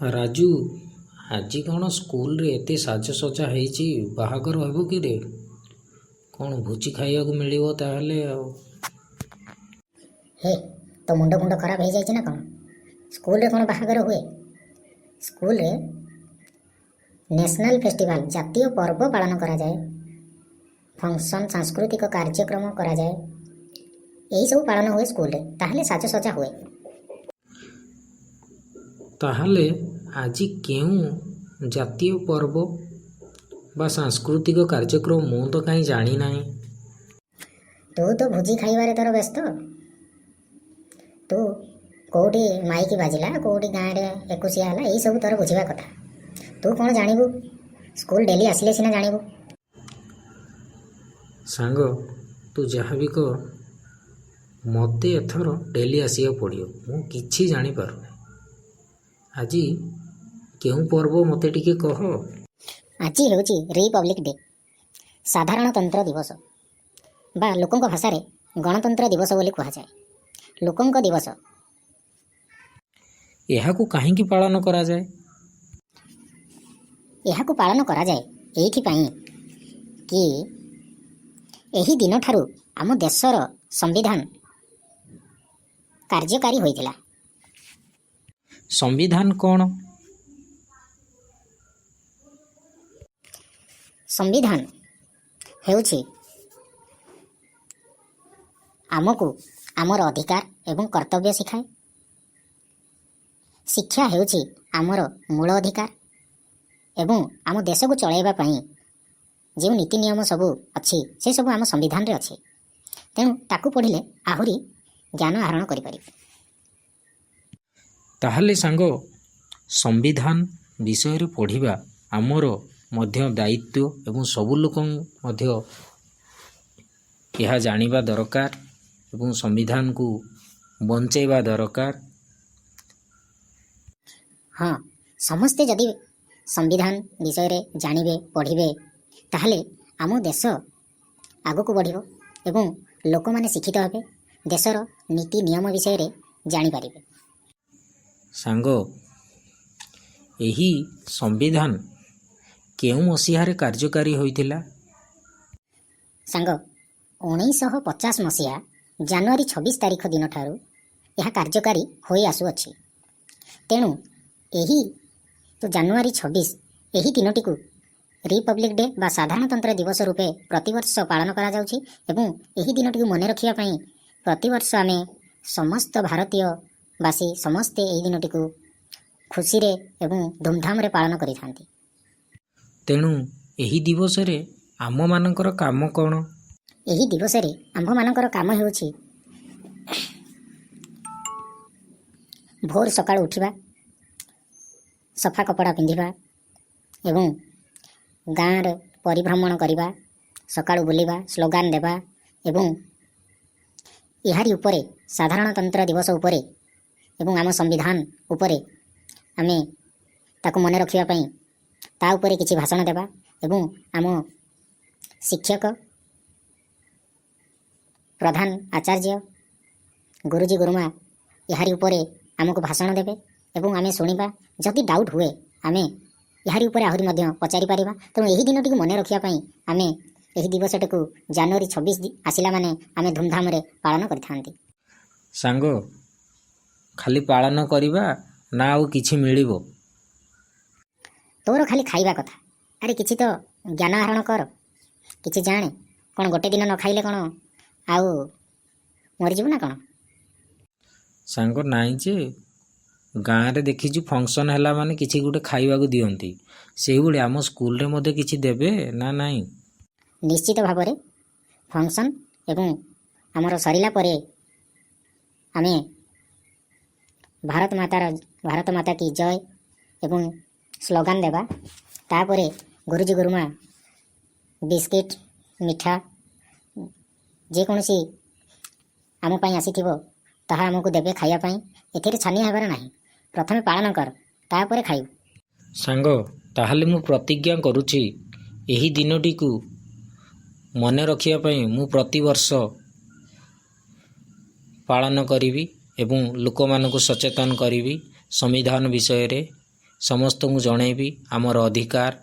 ରାଜୁ, ଆଜି କ'ଣ ସ୍କୁଲରେ ଏତେ ସାଜସଜ୍ଜା ହେଇଛି? ବାହାଘର ହେବ କିରେ? କ'ଣ ଭୋଜି ଖାଇବାକୁ ମିଳିବ ତାହେଲେ ଆଉ? ହେ, ତୋ ମୁଣ୍ଡ ଫୁଣ୍ଡ ଖରାପ ହେଇଯାଇଛି ନା କ'ଣ? ସ୍କୁଲରେ କ'ଣ ବାହାଘର ହୁଏ? ସ୍କୁଲରେ ନ୍ୟାସନାଲ୍ ଫେଷ୍ଟିଭାଲ୍, ଜାତୀୟ ପର୍ବ ପାଳନ କରାଯାଏ, ଫଙ୍କସନ୍, ସାଂସ୍କୃତିକ କାର୍ଯ୍ୟକ୍ରମ କରାଯାଏ, ଏହିସବୁ ପାଳନ ହୁଏ ସ୍କୁଲରେ। ତାହେଲେ ସାଜସଜ୍ଜା ହୁଏ। ତାହେଲେ ଆଜି କେଉଁ ଜାତୀୟ ପର୍ବ ବା ସାଂସ୍କୃତିକ କାର୍ଯ୍ୟକ୍ରମ? ମୁଁ ତ କାହିଁ ଜାଣିନାହିଁ। ତୁ ତ ଭୋଜି ଖାଇବାରେ ତୋର ବ୍ୟସ୍ତ। ତୁ କେଉଁଠି ମାଇକି ବାଜିଲା, କେଉଁଠି ଗାଁରେ ଏକୋଇଶିଆ ହେଲା, ଏଇସବୁ ତୋର ବୁଝିବା କଥା। ତୁ କ'ଣ ଜାଣିବୁ? ସ୍କୁଲ ଡେଲି ଆସିଲେ ସିନା ଜାଣିବୁ। ସାଙ୍ଗ, ତୁ ଯାହା ବି କହ, ମୋତେ ଏଥର ଡେଲି ଆସିବାକୁ ପଡ଼ିବ। ମୁଁ କିଛି ଜାଣିପାରୁନି। ଆଜି କେଉଁ ପର୍ବ, ମୋତେ ଟିକେ କହ। ଆଜି ହେଉଛି ରିପବ୍ଲିକ୍ ଡେ, ସାଧାରଣତନ୍ତ୍ର ଦିବସ ବା ଲୋକଙ୍କ ଭାଷାରେ ଗଣତନ୍ତ୍ର ଦିବସ ବୋଲି କୁହାଯାଏ, ଲୋକଙ୍କ ଦିବସ। ଏହାକୁ କାହିଁକି ପାଳନ କରାଯାଏ? ଏହାକୁ ପାଳନ କରାଯାଏ ଏଇଥିପାଇଁ କି ଏହି ଦିନଠାରୁ ଆମ ଦେଶର ସମ୍ବିଧାନ କାର୍ଯ୍ୟକାରୀ ହୋଇଥିଲା। ସମ୍ବିଧାନ କ'ଣ? ସମ୍ବିଧାନ ହେଉଛି ଆମକୁ ଆମର ଅଧିକାର ଏବଂ କର୍ତ୍ତବ୍ୟ ଶିଖାଏ। ଶିକ୍ଷା ହେଉଛି ଆମର ମୂଳ ଅଧିକାର ଏବଂ ଆମ ଦେଶକୁ ଚଳାଇବା ପାଇଁ ଯେଉଁ ନୀତି ନିୟମ ସବୁ ଅଛି, ସେସବୁ ଆମ ସମ୍ବିଧାନରେ ଅଛି। ତେଣୁ ତାକୁ ପଢ଼ିଲେ ଆହୁରି ଜ୍ଞାନ ଆହରଣ କରିପାରିବେ। ତାହେଲେ ସାଙ୍ଗ, ସମ୍ବିଧାନ ବିଷୟରେ ପଢ଼ିବା ଆମର ମଧ୍ୟ ଦାୟିତ୍ୱ ଏବଂ ସବୁ ଲୋକଙ୍କୁ ମଧ୍ୟ ଏହା ଜାଣିବା ଦରକାର ଏବଂ ସମ୍ବିଧାନକୁ ବଞ୍ଚେଇବା ଦରକାର। ହଁ, ସମସ୍ତେ ଯଦି ସମ୍ବିଧାନ ବିଷୟରେ ଜାଣିବେ, ପଢ଼ିବେ, ତାହେଲେ ଆମ ଦେଶ ଆଗକୁ ବଢ଼ିବ ଏବଂ ଲୋକମାନେ ଶିକ୍ଷିତ ହେବେ, ଦେଶର ନୀତି ନିୟମ ବିଷୟରେ ଜାଣିପାରିବେ। ସାଙ୍ଗ, ଏହି ସମ୍ବିଧାନ କେଉଁ ମସିହାରେ କାର୍ଯ୍ୟକାରୀ ହୋଇଥିଲା? ସାଙ୍ଗ, 1950 ମସିହା ଜାନୁଆରୀ 26 ତାରିଖ ଦିନଠାରୁ ଏହା କାର୍ଯ୍ୟକାରୀ ହୋଇ ଆସୁଅଛି। ତେଣୁ ଏହି ତ ଜାନୁଆରୀ 26, ଏହି ଦିନଟିକୁ ରିପବ୍ଲିକ୍ ଡେ ବା ସାଧାରଣତନ୍ତ୍ର ଦିବସ ରୂପେ ପ୍ରତିବର୍ଷ ପାଳନ କରାଯାଉଛି ଏବଂ ଏହି ଦିନଟିକୁ ମନେ ରଖିବା ପାଇଁ ପ୍ରତିବର୍ଷ ଆମେ ସମସ୍ତ ଭାରତୀୟବାସୀ ସମସ୍ତେ ଏହି ଦିନଟିକୁ ଖୁସିରେ ଏବଂ ଧୁମଧାମରେ ପାଳନ କରିଥାନ୍ତି। ତେଣୁ ଏହି ଦିବସରେ ଆମମାନଙ୍କର କାମ କ'ଣ? ଏହି ଦିବସରେ ଆମ୍ଭମାନଙ୍କର କାମ ହେଉଛି ଭୋର ସକାଳୁ ଉଠିବା, ସଫା କପଡ଼ା ପିନ୍ଧିବା ଏବଂ ଗାଁରେ ପରିଭ୍ରମଣ କରିବା, ସକାଳୁ ବୁଲିବା, ସ୍ଲୋଗାନ ଦେବା ଏବଂ ଏହାରି ଉପରେ, ସାଧାରଣତନ୍ତ୍ର ଦିବସ ଉପରେ ଏବଂ ଆମ ସମ୍ବିଧାନ ଉପରେ ଆମେ ତାକୁ ମନେ ରଖିବା ପାଇଁ ତା ଉପରେ କିଛି ଭାଷଣ ଦେବା ଏବଂ ଆମ ଶିକ୍ଷକ, ପ୍ରଧାନ ଆଚାର୍ଯ୍ୟ, ଗୁରୁଜୀ, ଗୁରୁମା ଏହାରି ଉପରେ ଆମକୁ ଭାଷଣ ଦେବେ ଏବଂ ଆମେ ଶୁଣିବା। ଯଦି ଡାଉଟ୍ ହୁଏ, ଆମେ ଏହାରି ଉପରେ ଆହୁରି ମଧ୍ୟ ପଚାରି ପାରିବା। ତେଣୁ ଏହି ଦିନଟିକୁ ମନେ ରଖିବା ପାଇଁ ଆମେ ଏହି ଦିବସଟିକୁ ଜାନୁଆରୀ 26 ଆସିଲା ମାନେ ଆମେ ଧୁମଧାମରେ ପାଳନ କରିଥାନ୍ତି। ସାଙ୍ଗ, ଖାଲି ପାଳନ କରିବା ନା ଆଉ କିଛି ମିଳିବ? ତୋର ଖାଲି ଖାଇବା କଥା। ଆରେ, କିଛି ତ ଜ୍ଞାନ ଆହରଣ କର, କିଛି ଜାଣେ। କ'ଣ ଗୋଟେ ଦିନ ନ ଖାଇଲେ କ'ଣ ଆଉ ମରିଯିବୁ ନା କ'ଣ? ସାଙ୍ଗ, ନାଇଁ ଯେ, ଗାଁରେ ଦେଖିଛୁ, ଫଙ୍କସନ୍ ହେଲା ମାନେ କିଛି ଗୋଟେ ଖାଇବାକୁ ଦିଅନ୍ତି। ସେଇଭଳି ଆମ ସ୍କୁଲରେ ମଧ୍ୟ କିଛି ଦେବେ ନା ନାହିଁ? ନିଶ୍ଚିତ ଭାବରେ ଫଙ୍କସନ୍ ଏବଂ ଆମର ସରିଲା ପରେ ଆମେ ଭାରତ ମାତାର, ଭାରତ ମାତା କି ଜୟ ଏବଂ ସ୍ଲୋଗାନ ଦେବା। ତାପରେ ଗୁରୁଜୀ, ଗୁରୁମା ବିସ୍କିଟ୍, ମିଠା, ଯେକୌଣସି ଆମ ପାଇଁ ଆସିଥିବ, ତାହା ଆମକୁ ଦେବେ ଖାଇବା ପାଇଁ। ଏଥିରେ ଛାନିଆ ହେବାର ନାହିଁ। ପ୍ରଥମେ ପାଳନ କର, ତାପରେ ଖାଇବୁ। ସାଙ୍ଗ, ତାହେଲେ ମୁଁ ପ୍ରତିଜ୍ଞା କରୁଛି, ଏହି ଦିନଟିକୁ ମନେ ରଖିବା ପାଇଁ ମୁଁ ପ୍ରତିବର୍ଷ ପାଳନ କରିବି ଏବଂ ଲୋକମାନଙ୍କୁ ସଚେତନ କରିବି ସମ୍ବିଧାନ ବିଷୟରେ। ସମସ୍ତଙ୍କୁ ଜଣେଇବି। ଆମର ଅଧିକାର,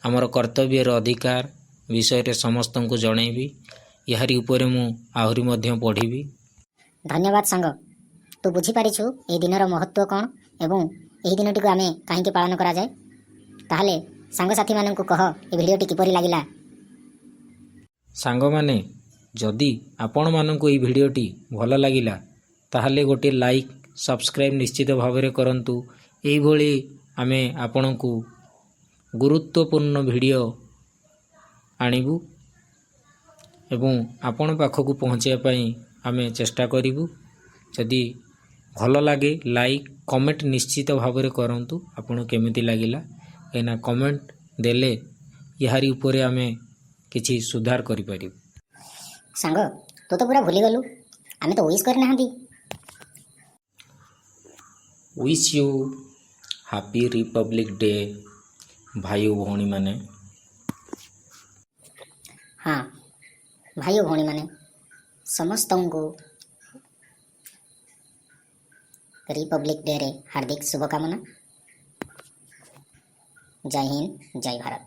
ଆମର କର୍ତ୍ତବ୍ୟର ଅଧିକାର ବିଷୟରେ ସମସ୍ତଙ୍କୁ ଜଣେଇବି। ଏହାରି ଉପରେ ମୁଁ ଆହୁରି ମଧ୍ୟ ପଢ଼ିବି। ଧନ୍ୟବାଦ ସାଙ୍ଗ। ତୁ ବୁଝିପାରିଛୁ ଏହି ଦିନର ମହତ୍ତ୍ୱ କ'ଣ ଏବଂ ଏହି ଦିନଟିକୁ ଆମେ କାହିଁକି ପାଳନ କରାଯାଏ। ତାହେଲେ ସାଙ୍ଗସାଥିମାନଙ୍କୁ କହ, ଏ ଭିଡ଼ିଓଟି କିପରି ଲାଗିଲା। ସାଙ୍ଗମାନେ, ଯଦି ଆପଣମାନଙ୍କୁ ଏହି ଭିଡ଼ିଓଟି ଭଲ ଲାଗିଲା, ତାହେଲେ ଗୋଟିଏ ଲାଇକ୍, ସବସ୍କ୍ରାଇବ୍ ନିଶ୍ଚିତ ଭାବରେ କରନ୍ତୁ। ଏଇଭଳି ଆମେ ଆପଣଙ୍କୁ ଗୁରୁତ୍ୱପୂର୍ଣ୍ଣ ଭିଡ଼ିଓ ଆଣିବୁ ଏବଂ ଆପଣ ପାଖକୁ ପହଞ୍ଚାଇବା ପାଇଁ ଆମେ ଚେଷ୍ଟା କରିବୁ। ଯଦି ଭଲ ଲାଗେ, ଲାଇକ୍, କମେଣ୍ଟ ନିଶ୍ଚିତ ଭାବରେ କରନ୍ତୁ ଆପଣଙ୍କୁ କେମିତି ଲାଗିଲା, କାହିଁକିନା କମେଣ୍ଟ ଦେଲେ ଏହାରି ଉପରେ ଆମେ କିଛି ସୁଧାର କରିପାରିବୁ। ସାଙ୍ଗ, ତୁ ତ ପୁରା ଭୁଲିଗଲୁ, ଆମେ ତ ୱିଶ୍ କରିନାହାନ୍ତି। Wish you happy Republic Day, ଭାଇ ଓ ଭଉଣୀମାନେ। ହଁ, ଭାଇ ଓ ଭଉଣୀମାନେ, ସମସ୍ତଙ୍କୁ ରିପବ୍ଲିକ୍ ଡେରେ ହାର୍ଦ୍ଦିକ ଶୁଭକାମନା। ଜୟ ହିନ୍ଦ, ଜୟ ଭାରତ।